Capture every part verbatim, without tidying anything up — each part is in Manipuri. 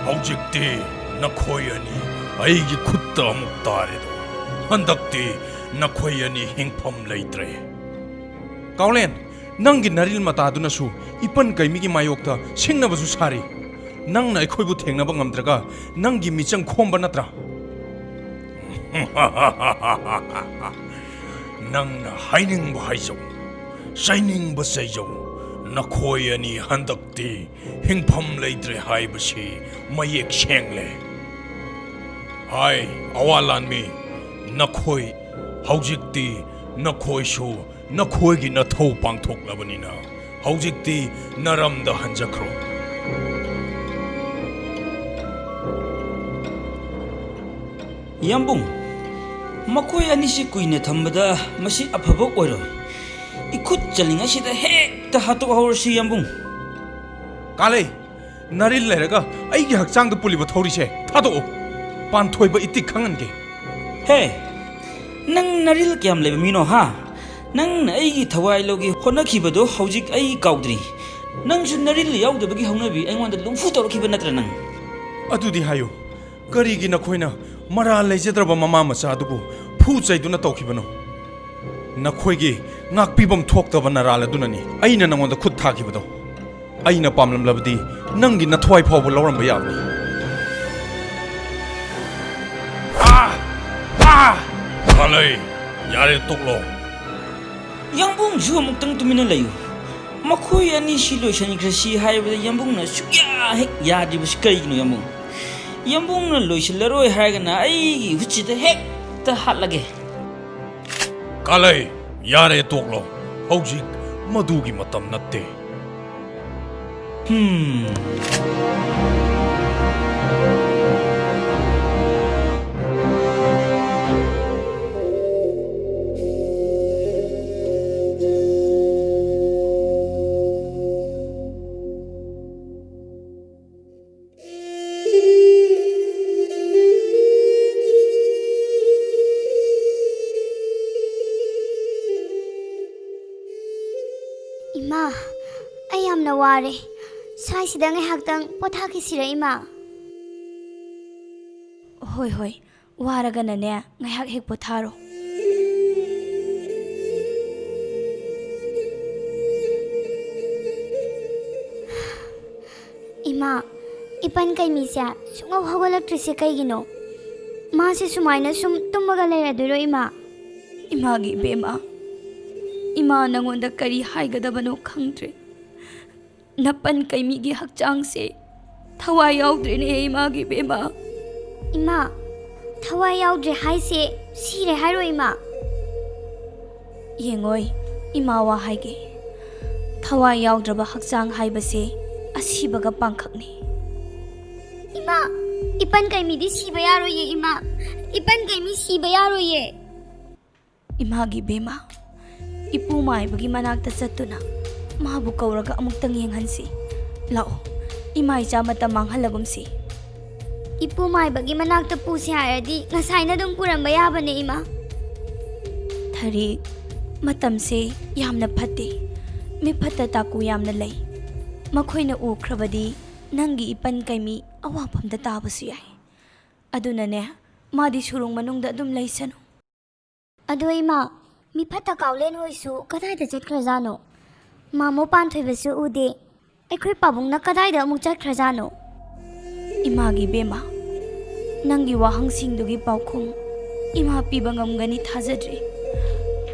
ꯍꯧꯖꯤꯛꯇꯤ ꯅꯈꯣꯏ ꯑꯅꯤ ꯑꯩꯒꯤ ꯈꯨꯠꯇ ꯑꯃꯨꯛ ꯇꯥꯔꯦꯗꯣ꯫ ꯍꯟꯗꯛꯇꯤ ꯅꯈꯣꯏ ꯑꯅꯤ ꯍꯤꯡꯐꯝ ꯂꯩꯇ꯭ꯔꯦ꯫ ꯀꯥꯎꯂꯦꯟ, ꯅꯪꯒꯤ ꯅꯔꯤꯜ ꯃꯇꯥꯗꯨꯅꯁꯨ ꯏꯄꯟ ꯀꯩꯃꯤꯒꯤ ꯃꯥꯌꯣꯛꯇ ꯁꯤꯡꯅꯕꯁꯨ ꯁꯥꯔꯤ꯫ ꯅꯪꯅ ꯑꯩꯈꯣꯏꯕꯨ ꯊꯦꯡꯅꯕ ꯉꯝꯗ꯭ꯔꯒ ꯅꯪꯒꯤ ꯃꯤꯆꯪ ꯈꯣꯝꯕ ꯅꯠꯇ꯭ꯔꯥ? ꯅꯪꯅ ꯍꯥꯏꯅꯤꯡꯕ ꯍꯥꯏꯖꯧ, ꯆꯩꯅꯤꯡꯕ ꯆꯩꯖꯧ, ꯅꯈꯣꯏ ꯑꯅꯤ ꯍꯟꯗꯛꯇꯤ ꯍꯤꯡꯐꯝ ꯂꯩꯇ꯭ꯔꯦ ꯍꯥꯏꯕꯁꯤ ꯃꯌꯦꯛ ꯁꯦꯡꯂꯦ꯫ ꯍꯥꯏ, ꯑꯋꯥ ꯂꯥꯟꯃꯤ, ꯅꯈꯣꯏ ꯍꯧꯖꯤꯛꯇꯤ ꯅꯈꯣꯏꯁꯨ ꯅꯈꯣꯏꯒꯤ ꯅꯊꯧ ꯄꯥꯡꯊꯣꯛꯂꯕꯅꯤꯅ ꯍꯧꯖꯤꯛꯇꯤ ꯅꯔꯝꯗ ꯍꯟꯖꯈ꯭ꯔꯣ꯫ ꯌꯥꯝꯕꯨꯡ, ꯃꯈꯣꯏ ꯑꯅꯤꯁꯤ ꯀꯨꯏꯅ ꯊꯝꯕꯗ ꯃꯁꯤ ꯑꯐꯕ ꯑꯣꯏꯔꯣꯏ꯫ ꯏꯈꯨꯠ ꯆꯜꯂꯤꯉꯩꯁꯤꯗ ꯍꯦꯛꯇ ꯍꯥꯠꯇꯣꯛꯍꯧꯔꯁꯤ, ꯌꯥꯝꯕꯨꯡ꯫ ꯀꯥꯂꯩ, ꯅꯔꯤꯜ ꯂꯩꯔꯒ ꯑꯩꯒꯤ ꯍꯛꯆꯥꯡꯗ ꯄꯨꯜꯂꯤꯕ ꯊꯧꯔꯤꯁꯦ ꯊꯥꯗꯣꯛꯑꯣ꯫ ꯄꯥꯟꯊꯣꯏꯕ ꯏꯇꯤꯛ ꯈꯪꯍꯟꯒꯦ꯫ ꯍꯦ, ꯅꯪ ꯅꯔꯤꯜ ꯀꯌꯥꯝ ꯂꯩꯕ ꯃꯤꯅꯣ, ꯍꯥ? ꯅꯪꯅ ꯑꯩꯒꯤ ꯊꯋꯥꯏ ꯂꯧꯒꯦ ꯍꯣꯠꯅꯈꯤꯕꯗꯣ ꯍꯧꯖꯤꯛ ꯑꯩ ꯀꯥꯎꯗ꯭ꯔꯤ꯫ ꯅꯪꯁꯨ ꯅꯔꯤꯜ ꯌꯥꯎꯗꯕꯒꯤ ꯍꯧꯅꯕꯤ ꯑꯩꯉꯣꯟꯗ ꯂꯨꯝꯐꯨ ꯇꯧꯔꯛꯈꯤꯕ ꯅꯠꯇ꯭ꯔ ꯅꯪ? ꯑꯗꯨꯗꯤ ꯍꯥꯏꯌꯨ, ꯀꯔꯤꯒꯤ ꯅꯈꯣꯏꯅ ꯃꯔꯥꯜ ꯂꯩꯖꯗ꯭ꯔꯕ ꯃꯃꯥ ꯃꯆꯥ ꯑꯗꯨꯕꯨ ꯐꯨ ꯆꯩꯗꯨꯅ ꯇꯧꯈꯤꯕꯅꯣ? ꯅꯈꯣꯏꯒꯤ ꯉꯥꯛꯄꯤꯐꯝ ꯊꯣꯛꯇꯕ ꯅꯔꯥꯜ ꯑꯗꯨꯅꯅꯤ ꯑꯩꯅ ꯅꯉꯣꯟꯗ ꯈꯨꯠ ꯊꯥꯈꯤꯕꯗꯣ꯫ ꯑꯩꯅ ꯄꯥꯝꯂꯝꯂꯕꯗꯤ ꯅꯪꯒꯤ ꯅꯊ꯭ꯋꯥꯏ ꯐꯥꯎꯕ ꯂꯧꯔꯝꯕ ꯌꯥꯕꯅꯤ꯫ ꯑꯥ! ꯑꯥ! ꯀꯥꯂꯩ, ꯌꯥꯔꯦ, ꯇꯣꯛꯂꯣ꯫ ꯌꯥꯝꯕꯨꯡꯁꯨ ꯑꯃꯨꯛꯇꯪ ꯇꯨꯃꯤꯟꯅ ꯂꯩꯌꯨ꯫ ꯃꯈꯣꯏ ꯑꯅꯤꯁꯤ ꯂꯣꯏꯁꯤꯟꯈ꯭ꯔꯁꯤ ꯍꯥꯏꯕꯗ ꯌꯥꯝꯕꯨꯡꯅ ꯁꯨꯛꯌꯥ ꯍꯦꯛ ꯌꯥꯗ꯭ꯔꯤꯕꯁꯤ ꯀꯔꯤꯒꯤꯅꯣ, ꯌꯥꯝꯕꯨꯡ? ꯌꯥꯝꯕꯨꯡꯅ ꯂꯣꯏꯁꯤꯜꯂꯔꯣꯏ ꯍꯥꯏꯔꯒꯅ ꯑꯩꯒꯤ ꯍꯨꯠꯁꯤꯗ ꯍꯦꯛꯇ ꯍꯥꯠꯂꯒꯦ꯫ ꯀꯥꯂꯩ, ꯌꯥꯔꯦ, ꯇꯣꯛꯂꯣ꯫ ꯍꯧꯖꯤꯛ ꯃꯗꯨꯒꯤ ꯃꯇꯝ ꯅꯠꯇꯦ꯫ ꯍꯝ꯫ ꯏꯃꯥ, ꯑꯩ ꯌꯥꯝꯅ ꯋꯥꯔꯦ꯫ ꯁ꯭ꯋꯥꯏꯁꯤꯗ ꯉꯥꯏꯍꯥꯛꯇꯪ ꯄꯣꯊꯥꯈꯤꯁꯤꯔ, ꯏꯃꯥ? ꯍꯣꯏ, ꯍꯣꯏ, ꯋꯥꯔꯒꯅꯅꯦ, ꯉꯥꯏꯍꯥꯛ ꯍꯦꯛ ꯄꯣꯊꯥꯔꯣ꯫ ꯏꯃꯥ, ꯏꯄꯟ ꯀꯩꯃꯤꯁꯦ ꯁꯨꯡꯍꯧ ꯍꯧꯒꯠꯂꯛꯇ꯭ꯔꯤꯁꯦ ꯀꯩꯒꯤꯅꯣ? ꯃꯥꯁꯦ ꯁꯨꯃꯥꯏꯅ ꯁꯨꯝ ꯇꯨꯝꯃꯒ ꯂꯩꯔꯗꯣꯏꯔꯣ, ꯏꯃꯥ? ꯏꯃꯥꯒꯤ ꯏꯕꯦꯝꯃ, ꯏꯃꯥ ꯅꯉꯣꯟꯗ ꯀꯔꯤ ꯍꯥꯏꯒꯗꯕꯅꯣ ꯈꯪꯗ꯭ꯔꯦ꯫ ꯅꯄꯟ ꯀꯩꯃꯤꯒꯤ ꯍꯛꯆꯥꯡꯁꯦ ꯊꯋꯥꯏ ꯌꯥꯎꯗ꯭ꯔꯦꯅꯦ, ꯏꯃꯥꯒꯤ ꯏꯕꯦꯝꯃ꯫ ꯏꯃꯥ, ꯊꯋꯥꯏ ꯌꯥꯎꯗ꯭ꯔꯦ ꯍꯥꯏꯁꯦ ꯁꯤꯔꯦ ꯍꯥꯏꯔꯣ, ꯏꯃꯥ? ꯌꯦꯡꯉꯣꯏ, ꯏꯃꯥ ꯋꯥ ꯍꯥꯏꯒꯦ꯫ ꯊꯋꯥꯏ ꯌꯥꯎꯗ꯭ꯔꯕ ꯍꯛꯆꯥꯡ ꯍꯥꯏꯕꯁꯦ ꯑꯁꯤꯕꯒ ꯄꯥꯡꯈꯛꯅꯤ꯫ ꯏꯃꯥ, ꯏꯄꯟ ꯀꯩꯃꯤꯗꯤ ꯁꯤꯕ ꯌꯥꯔꯣꯏꯌꯦ, ꯏꯃꯥ꯫ ꯏꯄꯟ ꯀꯩꯃꯤ ꯁꯤꯕ ꯌꯥꯔꯣꯏꯌꯦ꯫ ꯏꯃꯥꯒꯤ ꯏꯕꯦꯝꯃ, ꯏꯄꯨ ꯃꯥꯏꯕꯒꯤ ꯃꯅꯥꯛꯇ ꯆꯠꯇꯨꯅ ꯃꯥꯕꯨ ꯀꯧꯔꯒ ꯑꯃꯨꯛꯇꯪ ꯌꯦꯡꯍꯟꯁꯤ꯫ ꯂꯥꯛꯑꯣ, ꯏꯃꯥ ꯏꯆꯥ ꯃꯇꯝ ꯃꯥꯡꯍꯜꯂꯒꯨꯝꯁꯤ꯫ ꯏꯄꯨ ꯃꯥꯏꯕꯒꯤ ꯃꯅꯥꯛꯇ ꯄꯨꯁꯤ ꯍꯥꯏꯔꯗꯤ ꯉꯁꯥꯏꯅ ꯑꯗꯨꯝ ꯄꯨꯔꯝꯕ ꯌꯥꯕꯅꯦ, ꯏꯃꯥ꯫ ꯊꯔꯤ, ꯃꯇꯝꯁꯦ ꯌꯥꯝꯅ ꯐꯠꯇꯦ꯫ ꯃꯤꯐꯠꯇ ꯇꯥꯀꯨ ꯌꯥꯝꯅ ꯂꯩ꯫ ꯃꯈꯣꯏꯅ ꯎꯈ꯭ꯔꯕꯗꯤ ꯅꯪꯒꯤ ꯏꯄꯟ ꯀꯩꯃꯤ ꯑꯋꯥꯐꯝꯗ ꯇꯥꯕꯁꯨ ꯌꯥꯏ꯫ ꯑꯗꯨꯅꯅꯦ, ꯃꯥꯗꯤ ꯁꯨꯔꯨꯡ ꯃꯅꯨꯡꯗ ꯑꯗꯨꯝ ꯂꯩꯁꯅꯨ꯫ ꯑꯗꯣ ꯏꯃꯥ, ꯃꯤꯐꯠꯇ ꯀꯥꯎꯂꯦꯟ ꯍꯣꯏꯁꯨ ꯀꯗꯥꯏꯗ ꯆꯠꯈ꯭ꯔꯖꯥꯠꯅꯣ? ꯃꯥꯃꯣ ꯄꯥꯟꯊꯣꯏꯕꯁꯨ ꯎꯗꯦ꯫ ꯑꯩꯈꯣꯏ ꯄꯥꯕꯨꯡꯅ ꯀꯗꯥꯏꯗ ꯑꯃꯨꯛ ꯆꯠꯈ꯭ꯔꯖꯥꯠꯅꯣ? ꯏꯃꯥꯒꯤ ꯏꯕꯦꯝꯃ, ꯅꯪꯒꯤ ꯋꯥꯍꯪꯁꯤꯡꯗꯨꯒꯤ ꯄꯥꯎꯈꯨꯝ ꯏꯃꯥ ꯄꯤꯕ ꯉꯝꯒꯅꯤ ꯊꯥꯖꯗ꯭ꯔꯦ꯫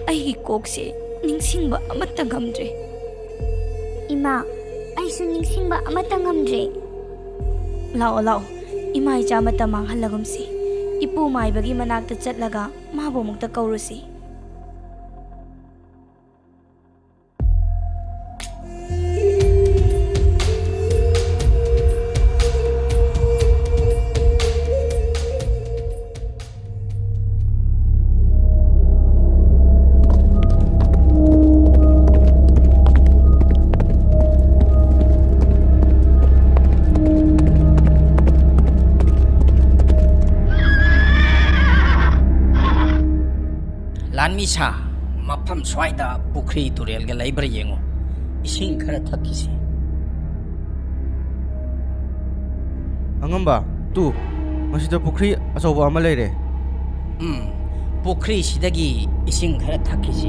ꯑꯩꯒꯤ ꯀꯣꯛꯁꯦ ꯅꯤꯡꯁꯤꯡꯕ ꯑꯃꯠꯇ ꯉꯝꯗ꯭ꯔꯦ꯫ ꯏꯃꯥ, ꯑꯩꯁꯨ ꯅꯤꯡꯁꯤꯡꯕ ꯑꯃꯠꯇ ꯉꯝꯗ꯭ꯔꯦ꯫ ꯂꯥꯛꯑꯣ, ꯂꯥꯛꯑꯣ, ꯏꯃꯥ ꯏꯆꯥ ꯃꯇꯝ ꯃꯥꯡꯍꯜꯂꯒꯨꯝꯁꯤ꯫ ꯏꯄꯨ ꯃꯥꯏꯕꯒꯤ ꯃꯅꯥꯛꯇ ꯆꯠꯂꯒ ꯃꯥꯕꯨ ꯑꯃꯨꯛꯇ ꯀꯧꯔꯨꯁꯤ꯫ ꯂꯥꯟꯃꯤ ꯁꯥ, ꯃꯐꯝ ꯁ꯭ꯋꯥꯏꯗ ꯄꯨꯈ꯭ꯔꯤ ꯇꯨꯔꯦꯜꯒ ꯂꯩꯕ꯭ꯔꯥ ꯌꯦꯡꯉꯨ꯫ ꯏꯁꯤꯡ ꯈꯔ ꯊꯛꯈꯤꯁꯤ꯫ ꯑꯉꯝꯕ, ꯇꯨ, ꯃꯁꯤꯗ ꯄꯨꯈ꯭ꯔꯤ ꯑꯆꯧꯕ ꯑꯃ ꯂꯩꯔꯦ꯫ ꯎꯝ, ꯄꯨꯈ꯭ꯔꯤꯁꯤꯗꯒꯤ ꯏꯁꯤꯡ ꯈꯔ ꯊꯛꯈꯤꯁꯤ꯫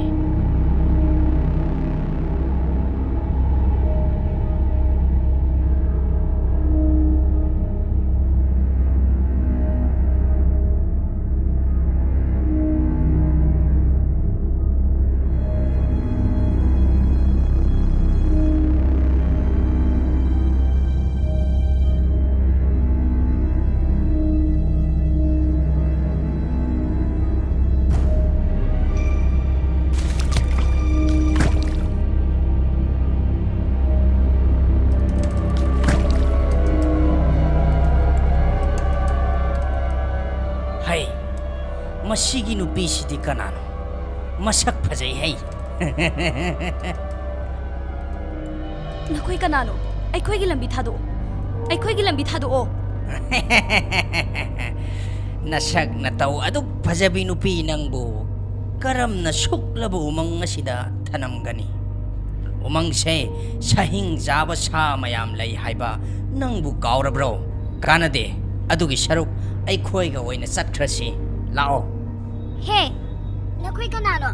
ꯍꯩ, ꯃꯁꯤꯒꯤ ꯅꯨꯄꯤꯁꯤꯗꯤ ꯀꯅꯥꯅꯣ? ꯃꯁꯛ ꯐꯖꯩ ꯍꯩ꯫ ꯅꯈꯣꯏ ꯀꯅꯥꯅꯣ? ꯑꯩꯈꯣꯏꯒꯤ ꯂꯝꯕꯤ ꯊꯥꯗꯣꯛꯑꯣ꯫ ꯑꯩꯈꯣꯏꯒꯤ ꯂꯝꯕꯤ ꯊꯥꯗꯣꯛꯑꯣ꯫ ꯅꯁꯛ ꯅꯇꯧ ꯑꯗꯨꯛ ꯐꯖꯕꯤ ꯅꯨꯄꯤ ꯅꯪꯕꯨ ꯀꯔꯝꯅ ꯁꯨꯛꯂꯕ ꯎꯃꯪ ꯑꯁꯤꯗ ꯊꯅꯝꯒꯅꯤ? ꯎꯃꯪꯁꯦ ꯁꯍꯤꯡ ꯆꯥꯕ ꯁꯥ ꯃꯌꯥꯝ ꯂꯩ ꯍꯥꯏꯕ ꯅꯪꯕꯨ ꯀꯥꯎꯔꯕ꯭ꯔꯣ? ꯀꯥꯟꯅꯗꯦ꯫ ꯑꯗꯨꯒꯤ ꯁꯔꯨꯛ ꯑꯩꯈꯣꯏꯒ ꯑꯣꯏꯅ ꯆꯠꯈ꯭ꯔꯁꯤ꯫ ꯂꯥꯛꯑꯣ꯫ ꯍꯦ, ꯅꯈꯣꯏ ꯀꯅꯥꯅꯣ?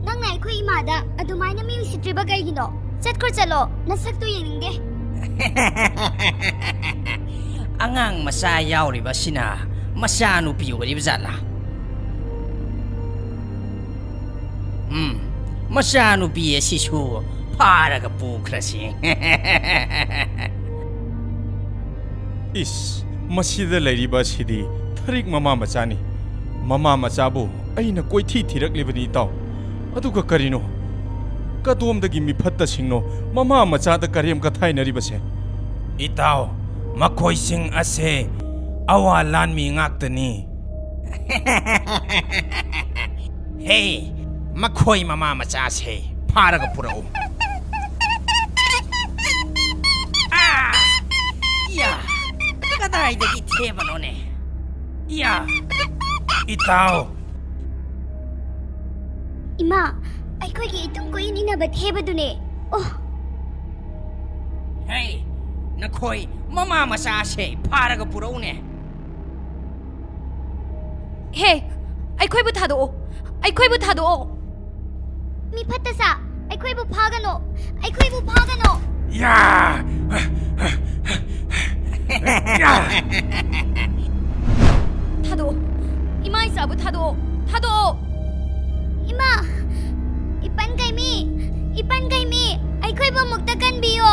ꯅꯪꯅ ꯑꯩꯈꯣꯏ ꯏꯃꯥꯗ ꯑꯗꯨꯃꯥꯏꯅ ꯃꯤ ꯎꯁꯤꯠꯇ꯭ꯔꯤꯕ ꯀꯩꯒꯤꯅꯣ? ꯆꯠꯈ꯭ꯔꯣ, ꯆꯠꯂꯣ, ꯅꯁꯛꯇꯨ ꯌꯦꯡꯅꯤꯡꯗꯦ꯫ ꯑꯉꯥꯡ ꯃꯆꯥ ꯌꯥꯎꯔꯤꯕ ꯑꯁꯤꯅ ꯃꯆꯥꯅꯨꯄꯤ ꯑꯣꯏꯔꯤꯕ ꯖꯥꯠꯂꯥ? ꯎꯝ, ꯃꯆꯥꯅꯨꯄꯤ ꯑꯁꯤꯁꯨ ꯐꯥꯔꯒ ꯄꯨꯈ꯭ꯔꯁꯤ꯫ ꯏꯁ, ꯃꯁꯤꯗ ꯂꯩꯔꯤꯕ ꯑꯁꯤꯗꯤ ꯊꯔꯤꯛ ꯃꯃꯥ ꯃꯆꯥꯅꯤ꯫ ꯃꯃꯥ ꯃꯆꯥꯕꯨ ꯑꯩꯅ ꯀꯣꯏꯊꯤ ꯊꯤꯔꯛꯂꯤꯕꯅꯤ, ꯏꯇꯥꯎ꯫ ꯑꯗꯨꯒ ꯀꯔꯤꯅꯣ? ꯀꯗꯣꯝꯗꯒꯤ ꯃꯤꯐꯠꯇꯁꯤꯡꯅꯣ ꯃꯃꯥ ꯃꯆꯥꯗ ꯀꯔꯦꯝ ꯀꯊꯥꯏꯅꯔꯤꯕꯁꯦ? ꯏꯇꯥꯎ, ꯃꯈꯣꯏꯁꯤꯡ ꯑꯁꯦ ꯑꯋꯥ ꯂꯥꯟꯃꯤ ꯉꯥꯛꯇꯅꯤ꯫ ꯍꯦ, ꯃꯈꯣꯏ ꯃꯃꯥ ꯃꯆꯥꯁꯦ ꯐꯥꯔꯒ ꯄꯨꯔꯛꯎ꯫ ꯑꯥ! ꯏꯌꯥ! ꯀꯗꯥꯏꯗꯒꯤ ꯊꯦꯕꯅꯣꯅꯦ? ꯏꯌꯥ! ꯏꯇꯥꯎ! ꯏꯃꯥ, ꯑꯩꯈꯣꯏꯒꯤ ꯏꯇꯨꯡ ꯀꯣꯏꯏꯟ ꯏꯟꯅꯕ ꯊꯦꯕꯗꯨꯅꯦ꯫ ꯑꯣ! ꯍꯦ! ꯅꯈꯣꯏ ꯃꯃꯥ ꯃꯆꯥꯁꯦ ꯐꯥꯔꯒ ꯄꯨꯔꯛꯎꯅꯦ꯫ ꯍꯦ, ꯑꯩꯈꯣꯏꯕꯨ ꯊꯥꯗꯣꯛꯑꯣ꯫ ꯑꯩꯈꯣꯏꯕꯨ ꯊꯥꯗꯣꯛꯑꯣ꯫ ꯃꯤ ꯐꯠꯇ ꯁꯥ, ꯑꯩꯈꯣꯏꯕꯨ ꯐꯥꯒꯅꯣ꯫ ꯑꯩꯈꯣꯏꯕꯨ ꯐꯥꯒꯅꯣ꯫ ꯌꯥ! ꯌꯥ! ꯊꯥꯗꯣꯛꯑꯣ꯫ ꯏꯃꯥ ꯏꯆꯥꯕꯨ ꯊꯥꯗꯣꯛꯑꯣ꯫ ꯊꯥꯗꯣꯛꯑꯣ꯫ ꯏꯃꯥ! ꯏꯄꯟ ꯀꯩꯃꯤ! ꯏꯄꯟ ꯀꯩꯃꯤ! ꯑꯩꯈꯣꯏꯕꯨ ꯑꯃꯨꯛꯇ ꯀꯟꯕꯤꯌꯣ!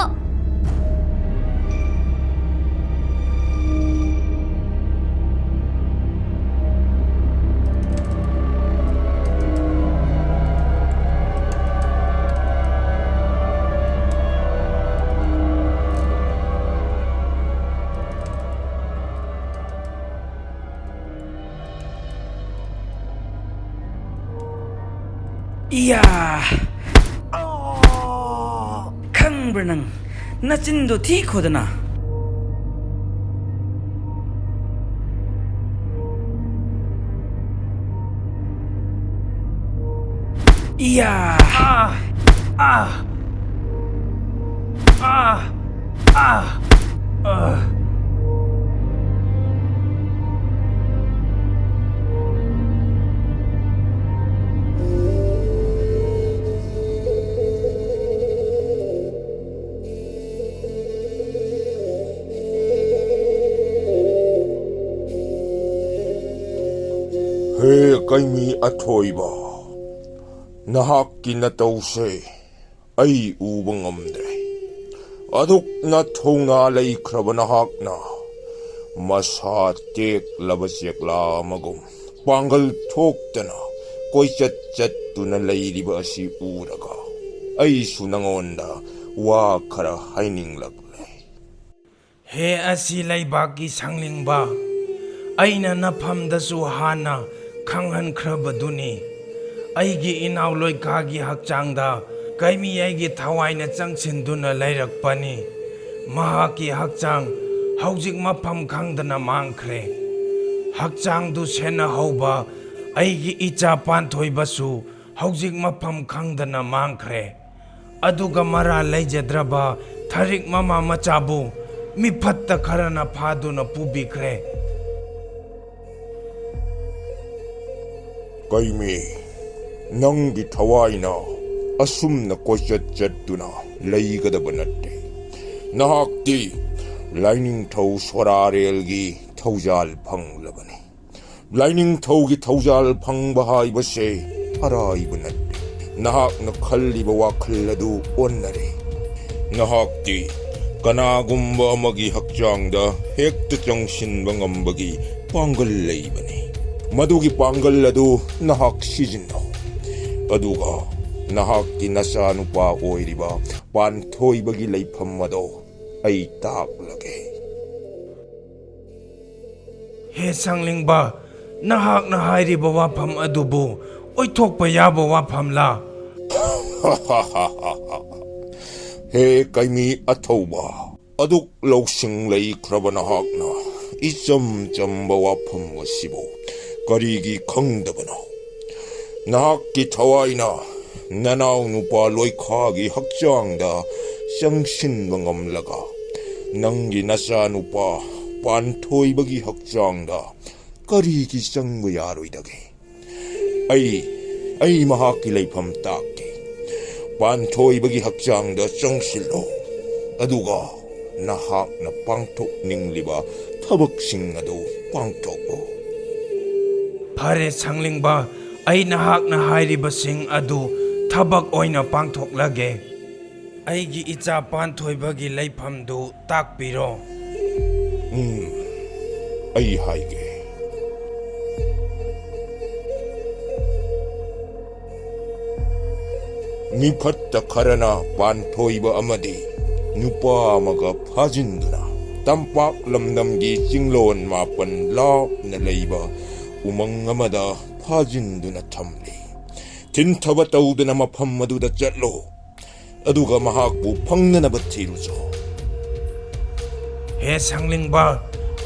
ꯏꯌꯥ! ꯑꯣ! ꯈꯪꯕ꯭ꯔꯥ ꯅꯪ? ꯅꯆꯤꯟꯗꯣ ꯊꯤꯈꯣꯗꯅ꯫ ꯏꯌꯥ! ꯑꯥ! ꯑꯥ! ꯑꯥ! ꯑꯥ! ꯑꯥ! ꯍꯦ ꯀꯩꯃꯤ ꯑꯊꯣꯏꯕ, ꯅꯍꯥꯛꯀꯤ ꯅꯇꯧꯁꯦ ꯑꯩ ꯎꯕ ꯉꯝꯗ꯭ꯔꯦ꯫ ꯑꯗꯨꯛꯅ ꯊꯧꯅꯥ ꯂꯩꯈ꯭ꯔꯕ ꯅꯍꯥꯛꯅ ꯃꯁꯥ ꯇꯦꯛꯂꯕ ꯆꯦꯛꯂꯥ ꯑꯃꯒꯨꯝ ꯄꯥꯡꯒꯜ ꯊꯣꯛꯇꯅ ꯀꯣꯏꯆꯠ ꯆꯠꯇꯨꯅ ꯂꯩꯔꯤꯕ ꯑꯁꯤ ꯎꯔꯒ ꯑꯩꯁꯨ ꯅꯉꯣꯟꯗ ꯋꯥ ꯈꯔ ꯍꯥꯏꯅꯤꯡꯂꯛꯂꯦ꯫ ꯍꯦ ꯑꯁꯤ ꯂꯩꯕꯥꯛꯀꯤ ꯁꯪꯂꯤꯡꯕ, ꯑꯩꯅ ꯅꯐꯝꯗꯁꯨ ꯍꯥꯟꯅ ꯈꯪꯍꯟꯈ꯭ꯔꯕꯗꯨꯅꯤ꯫ ꯑꯩꯒꯤ ꯏꯅꯥꯎ ꯂꯣꯏꯀꯥꯒꯤ ꯍꯛꯆꯥꯡꯗ ꯀꯩꯃꯤ ꯑꯩꯒꯤ ꯊꯋꯥꯏꯅ ꯆꯪꯁꯤꯟꯗꯨꯅ ꯂꯩꯔꯛꯄꯅꯤ꯫ ꯃꯍꯥꯛꯀꯤ ꯍꯛꯆꯥꯡ ꯍꯧꯖꯤꯛ ꯃꯐꯝ ꯈꯪꯗꯅ ꯃꯥꯡꯈ꯭ꯔꯦ꯫ ꯍꯛꯆꯥꯡꯗꯨ ꯁꯦꯟꯅꯍꯧꯕ ꯑꯩꯒꯤ ꯏꯆꯥ ꯄꯥꯟꯊꯣꯏꯕꯁꯨ ꯍꯧꯖꯤꯛ ꯃꯐꯝ ꯈꯪꯗꯅ ꯃꯥꯡꯈ꯭ꯔꯦ꯫ ꯑꯗꯨꯒ ꯃꯔꯥ ꯂꯩꯖꯗ꯭ꯔꯕ ꯊꯔꯤꯛ ꯃꯃꯥ ꯃꯆꯥꯕꯨ ꯃꯤꯐꯠꯇ ꯈꯔꯅ ꯐꯥꯗꯨꯅ ꯄꯨꯕꯤꯈ꯭ꯔꯦ꯫ ꯀꯩꯃꯤ, ꯅꯪꯒꯤ ꯊꯋꯥꯏꯅ ꯑꯁꯨꯝꯅ ꯀꯣꯏꯆꯠ ꯆꯠꯇꯨꯅ ꯂꯩꯒꯗꯕ ꯅꯠꯇꯦ꯫ ꯅꯍꯥꯛꯇꯤ ꯂꯥꯏꯅꯤꯡꯊꯧ ꯁꯣꯔꯥꯔꯦꯜꯒꯤ ꯊꯧꯖꯥꯜ ꯐꯪꯂꯕꯅꯤ꯫ ꯂꯥꯏꯅꯤꯡꯊꯧꯒꯤ ꯊꯧꯖꯥꯜ ꯐꯪꯕ ꯍꯥꯏꯕꯁꯦ ꯑꯔꯥꯏꯕ ꯅꯠꯇꯦ꯫ ꯅꯍꯥꯛꯅ ꯈꯜꯂꯤꯕ ꯋꯥꯈꯜ ꯑꯗꯨ ꯑꯣꯟꯅꯔꯦ꯫ ꯅꯍꯥꯛꯇꯤ ꯀꯅꯥꯒꯨꯝꯕ ꯑꯃꯒꯤ ꯍꯛꯆꯥꯡꯗ ꯍꯦꯛꯇ ꯆꯪꯁꯤꯟꯕ ꯉꯝꯕꯒꯤ ꯄꯥꯡꯒꯜ ꯂꯩꯕꯅꯤ꯫ ꯃꯗꯨꯒꯤ ꯄꯥꯡꯒꯜ ꯑꯗꯨ ꯅꯍꯥꯛ ꯁꯤꯖꯤꯟꯅꯧ꯫ ꯑꯗꯨꯒ ꯅꯍꯥꯛꯀꯤ ꯅꯆꯥꯅꯨꯄꯥ ꯑꯣꯏꯔꯤꯕ ꯄꯥꯟꯊꯣꯏꯕꯒꯤ ꯂꯩꯐꯝ ꯑꯗꯣ ꯑꯩ ꯇꯥꯛꯂꯒꯦ꯫ ꯍꯦ ꯁꯪꯂꯤꯡꯕ, ꯅꯍꯥꯛꯅ ꯍꯥꯏꯔꯤꯕ ꯋꯥꯐꯝ ꯑꯗꯨꯕꯨ ꯑꯣꯏꯊꯣꯛꯄ ꯌꯥꯕ ꯋꯥꯐꯝꯂꯥ? ꯍꯦ ꯀꯩꯃꯤ ꯑꯊꯧꯕ, ꯑꯗꯨꯛ ꯂꯧꯁꯤꯡ ꯂꯩꯈ꯭ꯔꯕ ꯅꯍꯥꯛꯅ ꯏꯆꯝ ꯆꯝꯕ ꯋꯥꯐꯝ ꯑꯁꯤꯕꯨ ꯀꯔꯤꯒꯤ ꯈꯪꯗꯕꯅꯣ? ꯅꯍꯥꯛꯀꯤ ꯊꯋꯥꯏꯅ ꯅꯅꯥꯎ ꯅꯨꯄꯥ ꯂꯣꯏꯈꯥꯒꯤ ꯍꯛꯆꯥꯡꯗ ꯆꯪꯁꯤꯟꯕ ꯉꯝꯂꯒ, ꯅꯪꯒꯤ ꯅꯆꯥꯅꯨꯄꯥ ꯄꯥꯟꯊꯣꯏꯕꯒꯤ ꯍꯛꯆꯥꯡꯗ ꯀꯔꯤꯒꯤ ꯆꯪꯕ ꯌꯥꯔꯣꯏꯗꯒꯦ? ꯑꯩ, ꯑꯩ ꯃꯍꯥꯛꯀꯤ ꯂꯩꯐꯝ ꯇꯥꯛꯀꯦ꯫ ꯄꯥꯟꯊꯣꯏꯕꯒꯤ ꯍꯛꯆꯥꯡꯗ ꯆꯪꯁꯤꯜꯂꯣ, ꯑꯗꯨꯒ ꯅꯍꯥꯛꯅ ꯄꯥꯡꯊꯣꯛꯅꯤꯡꯂꯤꯕ ꯊꯕꯛꯁꯤꯡ ꯑꯗꯨ ꯄꯥꯡꯊꯣꯛꯎ꯫ ꯐꯔꯦ ꯁꯪꯂꯤꯡꯕ, ꯑꯩ ꯅꯍꯥꯛꯅ ꯍꯥꯏꯔꯤꯕꯁꯤꯡ ꯑꯗꯨ ꯊꯕꯛ ꯑꯣꯏꯅ ꯄꯥꯡꯊꯣꯛꯂꯒꯦ꯫ ꯑꯩꯒꯤ ꯏꯆꯥ ꯄꯥꯟꯊꯣꯏꯕꯒꯤ ꯂꯩꯐꯝꯗꯨ ꯇꯥꯛꯄꯤꯔꯣ꯫ ꯎꯝ, ꯑꯩ ꯍꯥꯏꯒꯦ꯫ ꯃꯤꯐꯠꯇ ꯈꯔꯅ ꯄꯥꯟꯊꯣꯏꯕ ꯑꯃꯗꯤ ꯅꯨꯄꯥ ꯑꯃꯒ ꯐꯥꯖꯤꯟꯗꯨꯅ ꯇꯝꯄꯥꯛ ꯂꯝꯗꯝꯒꯤ ꯆꯤꯡꯂꯣꯟ ꯃꯥꯄꯟ ꯂꯥꯞꯅ ꯂꯩꯕ ꯎꯃꯪ ꯑꯃꯗ ꯐꯥꯖꯤꯟꯗꯨꯅ ꯊꯝꯂꯤ꯫ ꯊꯤꯟꯊꯕ ꯇꯧꯗꯅ ꯃꯐꯝ ꯑꯗꯨꯗ ꯆꯠꯂꯣ꯫ ꯑꯗꯨꯒ ꯃꯍꯥꯛꯄꯨ ꯐꯪꯅꯅꯕ ꯊꯤꯔꯨꯆꯣ꯫ ꯍꯦ ꯁꯪꯂꯤꯡꯕ,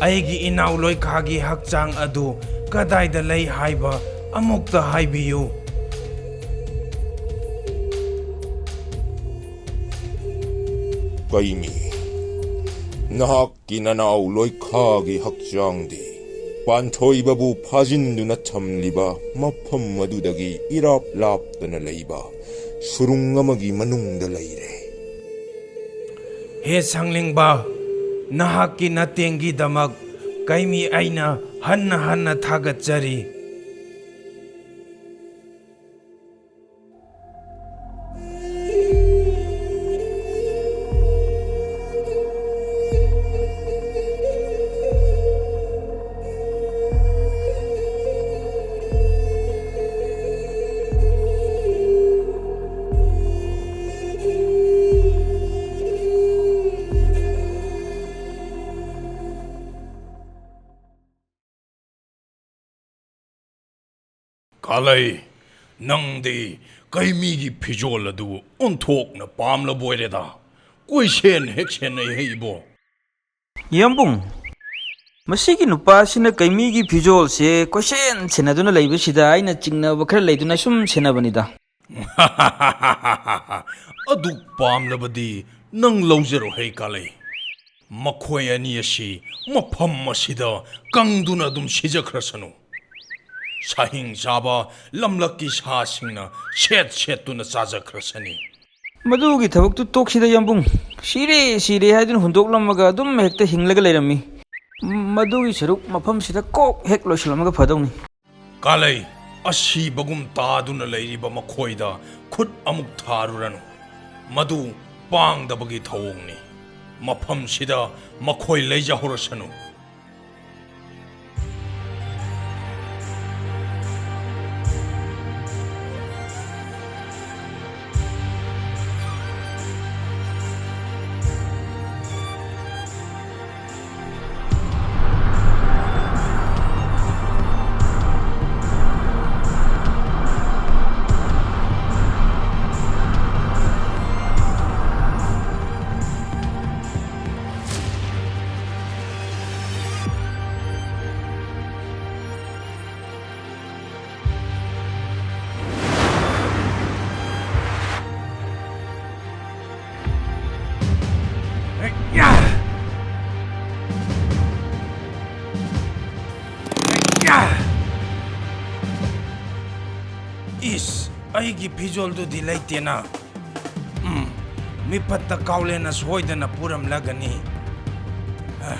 ꯑꯩꯒꯤ ꯏꯅꯥꯎ ꯂꯣꯏꯈꯥꯒꯤ ꯍꯛꯆꯥꯡ ꯑꯗꯨ ꯀꯗꯥꯏꯗ ꯂꯩ ꯍꯥꯏꯕ ꯑꯃꯨꯛꯇ ꯍꯥꯏꯕꯤꯌꯨ꯫ ꯀꯩꯃꯤ, ꯅꯍꯥꯛꯀꯤ ꯅꯅꯥꯎ ꯂꯣꯏꯈꯥꯒꯤ ꯍꯛꯆꯥꯡꯗꯤ ꯄꯥꯟꯊꯣꯏꯕꯕꯨ ꯐꯥꯖꯤꯟꯗꯨꯅ ꯊꯝꯂꯤꯕ ꯃꯐꯝ ꯑꯗꯨꯗꯒꯤ ꯏꯔꯥꯞ ꯂꯥꯞꯇꯅ ꯂꯩꯕ ꯁꯨꯔꯨꯡ ꯑꯃꯒꯤ ꯃꯅꯨꯡꯗ ꯂꯩꯔꯦ꯫ ꯍꯦ ꯁꯪꯂꯤꯡꯕ, ꯅꯍꯥꯛꯀꯤ ꯅꯇꯦꯡꯒꯤꯗꯃꯛ ꯀꯩꯃꯤ ꯑꯩꯅ ꯍꯟꯅ ꯍꯟꯅ ꯊꯥꯒꯠꯆꯔꯤ꯫ ꯀꯥꯂꯩ, ꯅꯪꯗꯤ ꯀꯩꯃꯤꯒꯤ ꯐꯤꯖꯣꯜ ꯑꯗꯨ ꯑꯣꯟꯊꯣꯛꯅ ꯄꯥꯝꯂꯕ ꯑꯣꯏꯔꯦꯗ꯫ ꯀꯣꯏꯁꯦꯟ ꯍꯦꯛ ꯁꯦꯟꯅꯩ ꯍꯦ ꯏꯕꯣ꯫ ꯌꯥꯝꯕꯨꯡ, ꯃꯁꯤꯒꯤ ꯅꯨꯄꯥꯁꯤꯅ ꯀꯩꯃꯤꯒꯤ ꯐꯤꯖꯣꯜꯁꯦ ꯀꯣꯏꯁꯦꯟ ꯁꯦꯟꯅꯗꯨꯅ ꯂꯩꯕꯁꯤꯗ ꯑꯩꯅ ꯆꯤꯡꯅꯕ ꯈꯔ ꯂꯩꯗꯨꯅ ꯁꯨꯝ ꯁꯦꯟꯅꯕꯅꯤꯗ꯫ ꯑꯗꯨꯛ ꯄꯥꯝꯂꯕꯗꯤ ꯅꯪ ꯂꯧꯖꯔꯣ ꯍꯦ ꯀꯥꯂꯩ꯫ ꯃꯈꯣꯏ ꯑꯅꯤ ꯑꯁꯤ ꯃꯐꯝ ꯑꯁꯤꯗ ꯀꯪꯗꯨꯅ ꯑꯗꯨꯝ ꯁꯤꯖꯈ꯭ꯔꯁꯅꯨ꯫ ꯁꯥꯍꯤꯡ ꯆꯥꯕ ꯂꯝꯂꯛꯀꯤ ꯁꯥꯁꯤꯡꯅ ꯁꯦꯠ ꯁꯦꯠꯇꯨꯅ ꯆꯥꯖꯈ꯭ꯔꯁꯅꯤ꯫ ꯃꯗꯨꯒꯤ ꯊꯕꯛꯇꯨ ꯇꯣꯛꯁꯤꯗ ꯌꯥꯝꯕꯨꯡ꯫ ꯁꯤꯔꯦ ꯁꯤꯔꯦ ꯍꯥꯏꯗꯨꯅ ꯍꯨꯟꯗꯣꯛꯂꯝꯃꯒ ꯑꯗꯨꯝ ꯍꯦꯛꯇ ꯍꯤꯡꯂꯒ ꯂꯩꯔꯝꯃꯤ꯫ ꯃꯗꯨꯒꯤ ꯁꯔꯨꯛ ꯃꯐꯝꯁꯤꯗ ꯀꯣꯛ ꯍꯦꯛ ꯂꯣꯏꯁꯤꯜꯂꯝꯃꯒ ꯐꯗꯧꯅꯤ꯫ ꯀꯥꯂꯩ, ꯑꯁꯤꯕꯒꯨꯝ ꯇꯥꯗꯨꯅ ꯂꯩꯔꯤꯕ ꯃꯈꯣꯏꯗ ꯈꯨꯠ ꯑꯃꯨꯛ ꯊꯥꯔꯨꯔꯅꯨ꯫ ꯃꯗꯨ ꯄꯥꯡꯗꯕꯒꯤ ꯊꯧꯑꯣꯡꯅꯤ꯫ ꯃꯐꯝꯁꯤꯗ ꯃꯈꯣꯏ ꯂꯩꯖꯍꯧꯔꯁꯅꯨ꯫ ꯑꯩꯒꯤ ꯐꯤꯖꯣꯜꯗꯨꯗꯤ ꯂꯩꯇꯦꯅ꯫ ꯎꯝ, ꯃꯤꯐꯠꯇ ꯀꯥꯎꯂꯦꯟꯅ ꯁꯣꯏꯗꯅ ꯄꯨꯔꯝꯂꯒꯅꯤ꯫ ꯑ,